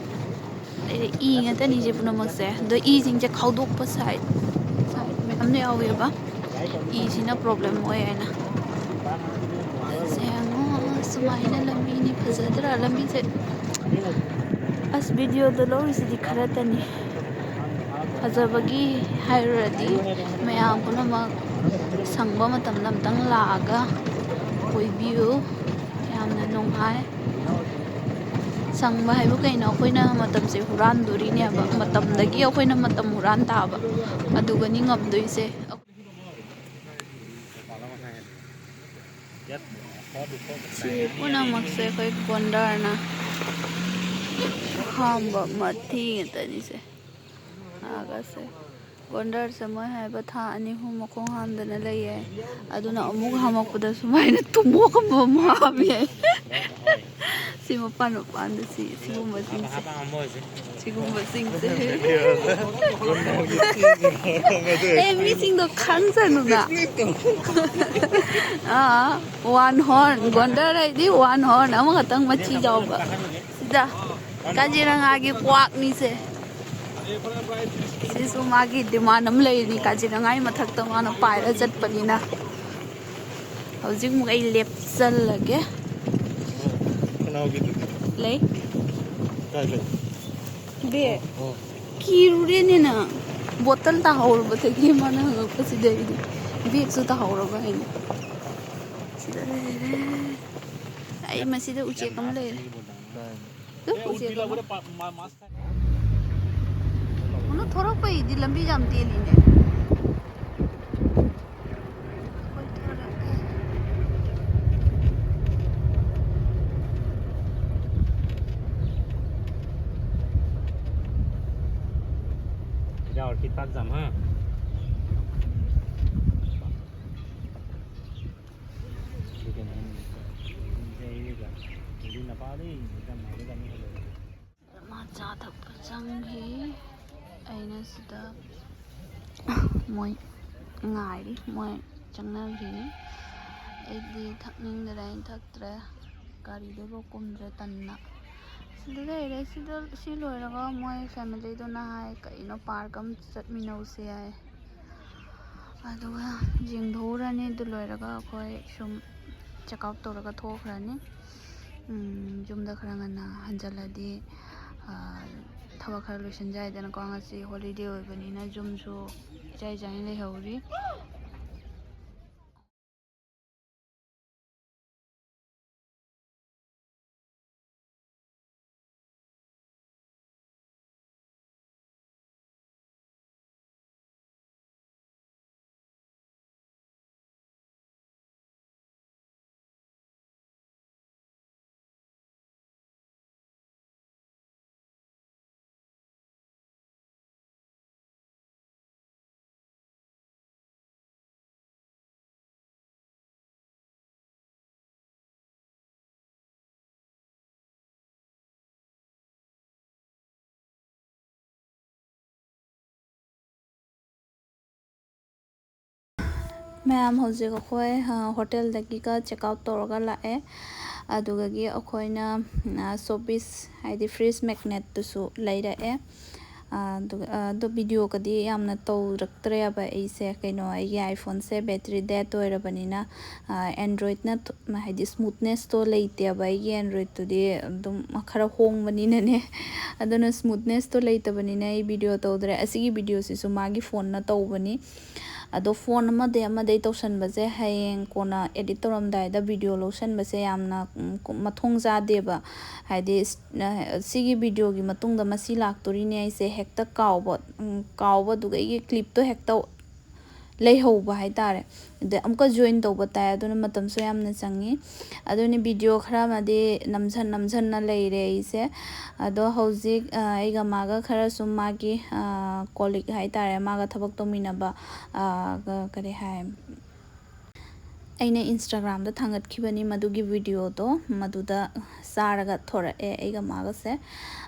ꯑꯗꯩꯗꯤ ꯏ ꯉꯥꯛꯇꯅꯤꯁꯦ ꯄꯨꯝꯅꯃꯛꯁꯦ꯫ ꯑꯗꯣ ꯏꯁꯤꯡꯁꯦ ꯈꯥꯎꯗꯣꯛꯄ ꯁꯥꯏꯠ, ꯁꯥꯏꯠ ꯃꯌꯥꯝ ꯌꯥꯎꯋꯦꯕ꯫ ꯏꯁꯤꯅ ꯄ꯭ꯔꯣꯕ꯭ꯂꯦꯝ ꯑꯣꯏ ꯍꯥꯏꯅ꯫ ꯁꯦ ꯌꯦꯡꯉꯣ, ꯁꯨꯃꯥꯏꯅ ꯂꯝꯕꯤꯅꯤ꯫ ꯐꯖꯗ꯭ꯔꯥ ꯂꯝꯕꯤꯁꯦ? ꯑꯁ, ꯚꯤꯗꯤꯑꯣꯗ ꯂꯧꯔꯤꯁꯤꯗꯤ ꯈꯔꯇꯅꯤ꯫ ꯐꯖꯕꯒꯤ ꯍꯥꯏꯔꯨꯔꯗꯤ ꯃꯌꯥꯝ ꯄꯨꯝꯅꯃꯛ ꯁꯪꯕ ꯃꯇꯝꯗ ꯑꯝꯇꯪ ꯂꯥꯛꯑꯒ ꯀꯣꯏꯕꯤꯌꯨ꯫ ꯌꯥꯝꯅ ꯅꯨꯡꯉꯥꯏ꯫ ꯁꯪꯕ ꯍꯥꯏꯕꯨ ꯀꯩꯅꯣ? ꯑꯩꯈꯣꯏꯅ ꯃꯇꯝꯁꯦ ꯍꯨꯔꯥꯟꯗꯣꯔꯤꯅꯦꯕ꯫ ꯃꯇꯝꯗꯒꯤ ꯑꯩꯈꯣꯏꯅ ꯃꯇꯝ ꯍꯨꯔꯥꯟ ꯇꯥꯕ꯫ ꯑꯗꯨꯒꯅꯤ ꯉꯝꯗꯣꯏꯁꯦ꯫ ꯁꯤ ꯄꯨꯝꯅꯃꯛꯁꯦ ꯑꯩꯈꯣꯏ ꯒꯣꯟꯗꯔꯅ ꯈꯥꯝꯕ ꯃꯊꯤ ꯉꯥꯛꯇꯅꯤꯁꯦ꯫ ꯑꯥꯒꯁꯦ꯫ ꯒꯣꯟꯗꯔꯁꯦ ꯃꯣꯏ ꯍꯥꯏꯕ ꯊꯥ ꯑꯅꯤ ꯑꯍꯨꯝ ꯃꯈꯣꯡ ꯍꯥꯝꯗꯅ ꯂꯩꯌꯦ꯫ ꯑꯗꯨꯅ ꯑꯃꯨꯛ ꯍꯥꯝꯃꯛꯄꯗ ꯁꯨꯃꯥꯏꯅ ꯇꯨꯝꯃꯣꯛ ꯑꯃ ꯑꯃ ꯍꯥꯝꯃꯦ꯫ ꯁꯤ ꯃꯄꯥꯟ ꯃꯄꯥꯟꯗ ꯁꯤ, ꯁꯤꯒꯨꯝꯕꯁꯤꯡꯁꯦ꯫ ꯁꯤꯒꯨꯝꯕꯁꯤꯡꯁꯦ꯫ ꯑꯦ, ꯃꯤꯁꯤꯡꯗꯣ ꯈꯪꯁꯅꯨꯅ꯫ ꯑꯥ, ꯋꯥꯟ ꯍꯣꯔꯟ꯫ ꯒꯣꯟꯗꯔ ꯍꯥꯏꯗꯤ ꯋꯥꯟ ꯍꯣꯔꯟ, ꯑꯃꯈꯛꯇꯪ ꯃꯆꯤ ꯌꯥꯎꯕ꯫ ꯁꯤꯗ ꯀꯥꯖꯤꯔꯪꯒꯥꯒꯤ ꯀ꯭ꯋꯥꯛꯅꯤꯁꯦ꯫ ꯁꯤꯁꯨ ꯃꯥꯒꯤ ꯗꯤꯃꯥꯟ ꯑꯃ ꯂꯩꯔꯤꯅꯤ, ꯀꯥꯖꯤꯔꯪꯒꯥꯒꯤ ꯃꯊꯛꯇ ꯃꯥꯅ ꯄꯥꯏꯔ ꯆꯠꯄꯅꯤꯅ꯫ ꯍꯧꯖꯤꯛꯃꯨꯛ ꯑꯩ ꯂꯦꯞꯆꯜꯂꯒꯦ꯫ ꯈꯅꯥꯎꯒꯤꯗꯨꯗꯤ ꯂꯩ꯫ ꯀꯥꯏ ꯂꯩ? ꯕꯦ, ꯑꯣ꯫ ꯀꯤꯔꯨꯔꯦꯅꯦ ꯅꯪ꯫ ꯕꯣꯇꯜ ꯇꯥꯍꯧꯔꯕꯗꯒꯤ ꯃꯥꯅ ꯍꯪꯉꯛꯄꯁꯤꯗ ꯑꯩꯗꯤ ꯕꯦꯒꯁꯨ ꯇꯥꯍꯧꯔꯕ ꯍꯥꯏꯅ꯫ ꯁꯤꯗ ꯂꯩꯔꯦ꯫ ꯑꯩ ꯃꯁꯤꯗ ꯎꯆꯦꯛ ꯑꯃ ꯂꯩꯔꯦ꯫ ꯀꯥꯏ? ꯇꯨ, ꯎꯆꯦꯛ ꯑꯃ꯫ ꯀꯩꯅꯣ, ꯊꯣꯔꯛꯄꯩꯗꯤ ꯂꯝꯕꯤ ꯌꯥꯝ ꯇꯦꯜꯂꯤꯅꯦ꯫ ꯀꯣꯏꯊꯣꯔꯛꯑꯦ꯫ ꯌꯥꯎꯔꯛꯈꯤ ꯄꯥꯛ ꯖꯥꯝ, ꯍꯥ? ꯃꯥ ꯆꯥ ꯊꯛꯄ ꯆꯪꯈꯤ꯫ ꯑꯩꯅ ꯁꯤꯗ ꯃꯣꯏ ꯉꯥꯏꯔꯤ, ꯃꯣꯏ ꯆꯪꯅꯈꯤꯅꯤ꯫ ꯑꯩꯗꯤ ꯊꯛꯅꯤꯡꯗꯅ ꯑꯩꯅ ꯊꯛꯇ꯭ꯔꯦ꯫ ꯒꯥꯔꯤꯗꯩꯐꯥꯎ ꯀꯨꯝꯗ꯭ꯔꯦ, ꯇꯟꯅ꯫ ꯁꯤꯗ ꯂꯩꯔꯦ꯫ ꯁꯤꯗ, ꯁꯤ ꯂꯣꯏꯔꯒ ꯃꯣꯏ ꯐꯦꯃꯤꯂꯤꯗꯨꯅ ꯍꯥꯏ, "ꯀꯩꯅꯣ, ꯄꯥꯔꯛ ꯑꯃ ꯆꯠꯃꯤꯟꯅꯧꯁꯦ" ꯍꯥꯏ꯫ ꯑꯗꯨꯒ ꯌꯦꯡꯊꯣꯛꯎꯔꯅꯤ꯫ ꯑꯗꯨ ꯂꯣꯏꯔꯒ ꯑꯩꯈꯣꯏ ꯁꯨꯝ ꯆꯦꯛ ꯑꯥꯎꯠ ꯇꯧꯔꯒ ꯊꯣꯛꯈ꯭ꯔꯅꯤ꯫ ꯎꯝ, ꯌꯨꯝꯗ ꯈꯔ ꯉꯟꯅ ꯍꯟꯖꯜꯂꯗꯤ, ꯑ, ꯊꯕꯛ ꯈꯔ ꯂꯣꯏꯁꯤꯟꯖ ꯌꯥꯏꯗꯅꯀꯣ꯫ ꯉꯁꯤ ꯍꯣꯂꯤꯗꯦ ꯑꯣꯏꯕꯅꯤꯅ ꯌꯨꯝꯁꯨ ꯏꯆꯥꯏ ꯆꯥꯏꯅ ꯂꯩꯍꯧꯔꯤ꯫ ꯃꯌꯥꯝ, ꯍꯧꯖꯤꯛ ꯑꯩꯈꯣꯏ, ꯑ, ꯍꯣꯇꯦꯜꯗꯒꯤꯒ ꯆꯦꯛ ꯑꯥꯎꯠ ꯇꯧꯔꯒ ꯂꯥꯛꯑꯦ꯫ ꯑꯗꯨꯗꯒꯤ ꯑꯩꯈꯣꯏꯅ, ꯑ, ꯁꯣꯄꯤꯁ, ꯍꯥꯏꯗꯤ ꯐ꯭ꯔꯤꯖ ꯃꯦꯒꯅꯦꯠꯇꯨꯁꯨ ꯂꯩꯔꯛꯑꯦ꯫ ꯑ, ꯑꯗꯨꯒ, ꯑ, ꯑꯗꯣ ꯚꯤꯗꯤꯑꯣꯒꯗꯤ ꯌꯥꯝꯅ ꯇꯧꯔꯛꯇ꯭ꯔꯦꯕ ꯑꯩꯁꯦ꯫ ꯀꯩꯅꯣ, ꯑꯩꯒꯤ ꯑꯥꯏꯐꯣꯟꯁꯦ ꯕꯦꯇ꯭ꯔꯤ ꯗꯦꯠ ꯑꯣꯏꯔꯕꯅꯤꯅ, ꯑ, ꯑꯦꯟꯗ꯭ꯔꯣꯏꯗꯅ ꯊꯨ-, ꯍꯥꯏꯗꯤ ꯁ꯭ꯃꯨꯠꯅꯦꯁꯇꯣ ꯂꯩꯇꯦꯕ꯫ ꯑꯩꯒꯤ ꯑꯦꯟꯗ꯭ꯔꯣꯏꯗꯇꯨꯗꯤ ꯑꯗꯨꯝ ꯈꯔ ꯍꯣꯡꯕꯅꯤꯅꯅꯦ꯫ ꯑꯗꯨꯅ ꯁ꯭ꯃꯨꯠꯅꯦꯁꯇꯣ ꯂꯩꯇꯕꯅꯤꯅ ꯑꯩ ꯚꯤꯗꯤꯑꯣ ꯇꯧꯗ꯭ꯔꯦ꯫ ꯑꯁꯤꯒꯤ ꯚꯤꯗꯤꯑꯣꯁꯤꯁꯨ ꯃꯥꯒꯤ ꯐꯣꯟꯅ ꯇꯧꯕꯅꯤ꯫ ꯑꯗꯣ ꯐꯣꯟ ꯑꯃꯗꯩ ꯑꯃꯗꯩ ꯇꯧꯁꯟꯕꯁꯦ ꯍꯌꯦꯡ ꯀꯣꯟꯅ ꯑꯦꯗꯤꯠ ꯇꯧꯔꯝꯗꯥꯏꯗ ꯚꯤꯗꯤꯑꯣ ꯂꯧꯁꯟꯕꯁꯦ ꯌꯥꯝꯅ, ꯎꯝ, ꯀꯨ-, ꯃꯊꯣꯡ ꯆꯥꯗꯦꯕ꯫ ꯍꯥꯏꯗꯤ, ꯁ-, ꯅ-, ꯁꯤꯒꯤ ꯚꯤꯗꯤꯑꯣꯒꯤ ꯃꯇꯨꯡꯗ ꯃꯁꯤ ꯂꯥꯛꯇꯣꯔꯤꯅꯦ ꯑꯩꯁꯦ ꯍꯦꯛꯇ ꯀꯥꯎꯕ, ꯎꯝ, ꯀꯥꯎꯕ, ꯑꯗꯨꯒ ꯑꯩꯒꯤ ꯀ꯭ꯂꯤꯞꯇꯣ ꯍꯦꯛꯇ ꯂꯩꯍꯧꯕ ꯍꯥꯏꯇꯥꯔꯦ꯫ ꯑꯗ ꯑꯃꯨꯛꯀ ꯖꯣꯏꯟ ꯇꯧꯕ ꯇꯥꯏ, ꯑꯗꯨꯅ ꯃꯇꯝꯁꯨ ꯌꯥꯝꯅ ꯆꯪꯉꯤ꯫ ꯑꯗꯨꯅ ꯚꯤꯗꯤꯑꯣ ꯈꯔ ꯑꯃꯗꯤ ꯅꯝꯁꯟ ꯅꯝꯁꯟꯅ ꯂꯩꯔꯦ ꯑꯩꯁꯦ꯫ ꯑꯗꯣ ꯍꯧꯖꯤꯛ, ꯑ, ꯑꯩꯒ ꯃꯥꯒ ꯈꯔ ꯁꯨꯝ ꯃꯥꯒꯤ, ꯑ, ꯀꯣꯂꯤꯛ ꯍꯥꯏꯇꯥꯔꯦ, ꯃꯥꯒ ꯊꯕꯛ ꯇꯧꯃꯤꯟꯅꯕ, ꯑ, ꯀ-, ꯀꯔꯤ ꯍꯥꯏ, ꯑꯩꯅ Instagram-ꯗ ꯊꯥꯡꯒꯠꯈꯤꯕꯅꯤ ꯃꯗꯨꯒꯤ video-ꯗꯣ, ꯃꯗꯨꯗ ꯆꯥꯔꯒ ꯊꯣꯔꯛꯑꯦ ꯑꯩꯒ ꯃꯥꯒꯁꯦ꯫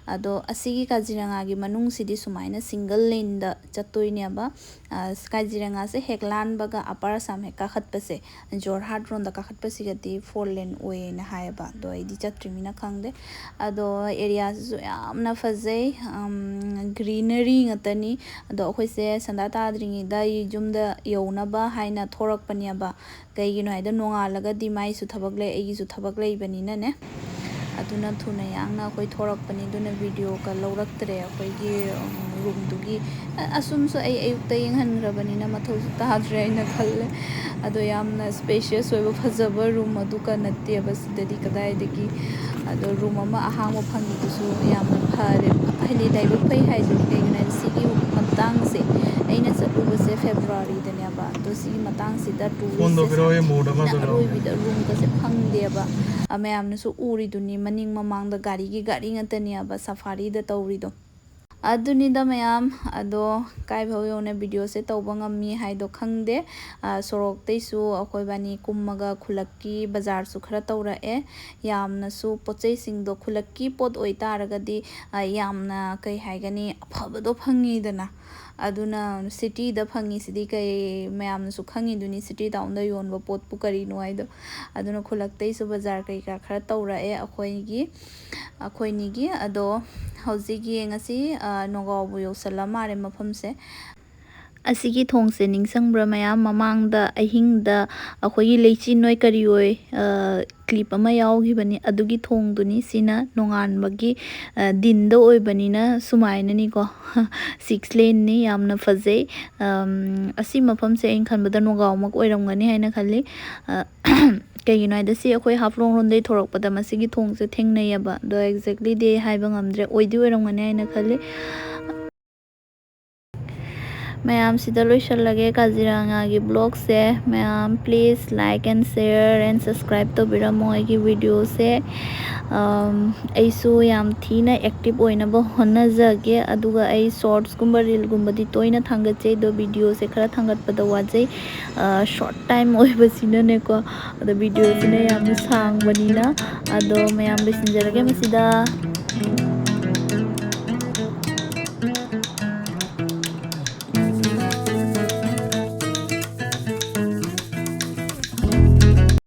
ꯑꯗꯣ ꯑꯁꯤꯒꯤ ꯀꯥꯖꯤꯔꯪꯒꯥꯒꯤ ꯃꯅꯨꯡꯁꯤꯗꯤ ꯁꯨꯃꯥꯏꯅ single lane-ꯗ ꯆꯠꯇꯣꯏꯅꯦꯕ꯫ ꯑ, ꯀꯥꯖꯤꯔꯪꯒꯥꯁꯦ ꯍꯦꯛ ꯂꯥꯟꯕꯒ Upper Assam ꯍꯦꯛ ꯀꯥꯈꯠꯄꯁꯦ, ꯖꯣꯔꯍꯥꯠ ꯔꯣꯝꯗ ꯀꯥꯈꯠꯄꯁꯤꯒꯗꯤ four lane ꯑꯣꯏꯌꯦꯅ ꯍꯥꯏꯌꯦꯕ꯫ ꯑꯗꯣ ꯑꯩꯗꯤ ꯆꯠꯇ꯭ꯔꯤꯃꯤꯅ ꯈꯪꯗꯦ꯫ ꯑꯗꯣ area-ꯁꯤꯁꯨ ꯌꯥꯝꯅ ꯐꯖꯩ, ꯎꯝ, greenery ꯉꯥꯛꯇꯅꯤ꯫ ꯑꯗꯣ ꯑꯩꯈꯣꯏꯁꯦ ꯁꯟꯗꯥ ꯇꯥꯗ꯭ꯔꯤꯉꯩꯗ ꯌꯨꯝꯗ ꯌꯧꯅꯕ ꯍꯥꯏꯅ ꯊꯣꯔꯛꯄꯅꯦꯕ꯫ ꯀꯩꯒꯤꯅꯣ ꯍꯥꯏꯗ ꯅꯣꯡꯉꯥꯜꯂꯒꯗꯤ ꯃꯥꯏꯁꯨ ꯊꯕꯛ ꯂꯩ, ꯑꯩꯒꯤꯁꯨ ꯊꯕꯛ ꯂꯩꯕꯅꯤꯅꯅꯦ꯫ ꯑꯗꯨꯅ ꯊꯨꯅ ꯌꯥꯡꯅ ꯑꯩꯈꯣꯏ ꯊꯣꯔꯛꯄꯅꯤ꯫ ꯑꯗꯨꯅ video-ꯒ ꯂꯧꯔꯛꯇ꯭ꯔꯦ ꯑꯩꯈꯣꯏꯒꯤ, ꯎꯝ, room-ꯗꯨꯒꯤ꯫ ꯑ-, ꯑꯁꯨꯝꯁꯨ ꯑꯩ ꯑꯌꯨꯛꯇ ꯌꯦꯡꯍꯟꯈ꯭ꯔꯕꯅꯤꯅ ꯃꯊꯧꯁꯨ ꯇꯥꯗ꯭ꯔꯦ ꯍꯥꯏꯅ ꯈꯜꯂꯦ꯫ ꯑꯗꯣ ꯌꯥꯝꯅ spacious ꯑꯣꯏꯕ ꯐꯖꯕ room ꯑꯗꯨꯒ ꯅꯠꯇꯦꯕ ꯁꯤꯗꯗꯤ ꯀꯗꯥꯏꯗꯒꯤ꯫ ꯑꯗꯣ room ꯑꯃ ꯑꯍꯥꯡꯕ ꯐꯪꯉꯤꯗꯨꯁꯨ ꯌꯥꯝꯅ ꯐꯔꯦ꯫ ꯍꯥꯏꯗꯤ ꯂꯥꯏꯕꯛ ꯐꯩ ꯍꯥꯏꯗꯨꯅꯤ꯫ ꯀꯩꯒꯤꯅꯣ ꯍꯥꯏꯗꯤ ꯁꯤꯒꯤ ꯃꯇꯥꯡꯁꯦ ꯑꯩꯅ ꯆꯠꯂꯨꯕꯁꯦ February-ꯗꯅꯦꯕ꯫ ꯑꯗꯣ ꯁꯤꯒꯤ ꯃꯇꯥꯡꯁꯤꯗ tourist-ꯁꯦ ꯁꯥꯊꯤꯅ ꯑꯔꯣꯏꯕꯤꯗ room-ꯒꯁꯦ ꯐꯪꯗꯦꯕ꯫ ꯑ, ꯃꯌꯥꯝꯅꯁꯨ ꯎꯔꯤꯗꯨꯅꯤ ꯃꯅꯤꯡ ꯃꯃꯥꯡꯗ ꯒꯥꯔꯤꯒꯤ ꯒꯥꯔꯤ ꯉꯥꯛꯇꯅꯦꯕ safari-ꯗ ꯇꯧꯔꯤꯗꯣ꯫ ꯑꯗꯨꯅꯤꯗ ꯃꯌꯥꯝ, ꯑꯗꯣ ꯀꯥꯏꯐꯥꯎ ꯌꯧꯅ video-ꯁꯦ ꯇꯧꯕ ꯉꯝꯃꯤ ꯍꯥꯏꯗꯣ ꯈꯪꯗꯦ꯫ ꯑ, ꯁꯣꯔꯣꯛꯇꯩꯁꯨ ꯑꯩꯈꯣꯏ ꯕꯥꯅꯤ ꯀꯨꯝꯃꯒ ꯈꯨꯜꯂꯛꯀꯤ ꯕꯖꯥꯔꯁꯨ ꯈꯔ ꯇꯧꯔꯛꯑꯦ꯫ ꯌꯥꯝꯅꯁꯨ ꯄꯣꯠ ꯆꯩꯁꯤꯡꯗꯣ ꯈꯨꯜꯂꯛꯀꯤ ꯄꯣꯠ ꯑꯣꯏꯇꯥꯔꯒꯗꯤ, ꯑ, ꯌꯥꯝꯅ ꯀꯩ ꯍꯥꯏꯒꯅꯤ, ꯑꯐꯕꯗꯣ ꯐꯪꯉꯤꯗꯅ꯫ ꯑꯗꯨꯅ city-ꯗ ꯐꯪꯉꯤꯁꯤꯗꯤ ꯀꯩ ꯃꯌꯥꯝꯅꯁꯨ ꯈꯪꯉꯤꯗꯨꯅꯤ, city town-ꯗ ꯌꯣꯟꯕ ꯄꯣꯠꯄꯨ ꯀꯔꯤꯅꯣ ꯍꯥꯏꯗꯣ꯫ ꯑꯗꯨꯅ ꯈꯨꯜꯂꯛꯇꯩꯁꯨ ꯕꯖꯥꯔ ꯀꯩꯀꯥ ꯈꯔ ꯇꯧꯔꯛꯑꯦ ꯑꯩꯈꯣꯏꯒꯤ, ꯑꯩꯈꯣꯏꯅꯤꯒꯤ꯫ ꯑꯗꯣ ꯍꯧꯖꯤꯛ ꯌꯦꯡꯉꯁꯤ, ꯑ, ꯅꯣꯒꯥꯎꯕꯨ ꯌꯧꯁꯜꯂ ꯃꯥꯜꯂꯦ ꯃꯐꯝꯁꯦ꯫ ꯑꯁꯤꯒꯤ ꯊꯣꯡꯁꯦ ꯅꯤꯡꯁꯤꯡꯕ꯭ꯔꯥ ꯃꯌꯥꯝ? ꯃꯃꯥꯡꯗ ꯑꯍꯤꯡꯗ ꯑꯩꯈꯣꯏꯒꯤ ꯂꯩꯆꯤꯟ ꯑꯣꯏ ꯀꯔꯤ ꯑꯣꯏ, ꯑ, clip ꯑꯃ ꯌꯥꯎꯈꯤꯕꯅꯤ, ꯑꯗꯨꯒꯤ ꯊꯣꯡꯗꯨꯅꯤ꯫ ꯁꯤꯅ ꯅꯣꯡꯉꯥꯟꯕꯒꯤ, ꯑ, ꯗꯤꯟꯗ ꯑꯣꯏꯕꯅꯤꯅ ꯁꯨꯃꯥꯏꯅꯅꯤꯀꯣ꯫ Six lane-ꯅꯤ, ꯌꯥꯝꯅ ꯐꯖꯩ꯫ ꯑꯝ, ꯑꯁꯤ ꯃꯐꯝꯁꯦ ꯑꯩꯅ ꯈꯟꯕꯗ ꯅꯣꯒꯥꯎꯃꯛ ꯑꯣꯏꯔꯝꯒꯅꯤ ꯍꯥꯏꯅ ꯈꯜꯂꯤ꯫ ꯑ, ꯀꯩꯒꯤꯅꯣ ꯍꯥꯏꯗ ꯁꯤ ꯑꯩꯈꯣꯏ ꯍꯥꯐꯂꯣꯡ ꯔꯣꯝꯗꯩ ꯊꯣꯔꯛꯄꯗ ꯃꯁꯤꯒꯤ ꯊꯣꯡꯁꯦ ꯊꯦꯡꯅꯩꯌꯦꯕ꯫ ꯑꯗꯣ exactly-ꯗꯤ ꯍꯥꯏꯕ ꯉꯝꯗ꯭ꯔꯦ, ꯑꯣꯏꯗꯤ ꯑꯣꯏꯔꯝꯒꯅꯤ ꯍꯥꯏꯅ ꯈꯜꯂꯤ꯫ ꯃꯌꯥꯝꯁꯤꯗ ꯂꯣꯏꯁꯤꯜꯂꯒꯦ ꯀꯥꯖꯤꯔꯥꯉꯥꯒꯤ vlogꯁꯦ꯫ ꯃꯌꯥꯝ please like and share and subscribe ꯇꯧꯕꯤꯔꯝꯃꯣ ꯑꯩꯒꯤ videoꯁꯦ꯫ ꯑꯝ, ꯑꯩꯁꯨ ꯌꯥꯝ ꯊꯤꯅ active ꯑꯣꯏꯅꯕ ꯍꯣꯠꯅꯖꯒꯦ꯫ ꯑꯗꯨꯒ ꯑꯩ shortsꯀꯨꯝꯕ reelꯒꯨꯝꯕꯗꯤ ꯇꯣꯏꯅ ꯊꯥꯡꯒꯠꯆꯩ, ꯑꯗꯣ videoꯁꯦ ꯈꯔ ꯊꯥꯡꯒꯠꯄꯗ ꯋꯥꯖꯩ꯫ ꯑ, short time ꯑꯣꯏꯕꯁꯤꯅꯅꯦꯀꯣ꯫ ꯑꯗꯣ videoꯁꯤꯅ ꯌꯥꯝꯅ ꯁꯥꯡꯕꯅꯤꯅ꯫ ꯑꯗꯣ ꯃꯌꯥꯝ ꯂꯣꯏꯁꯤꯟꯖꯔꯒꯦ ꯃꯁꯤꯗ꯫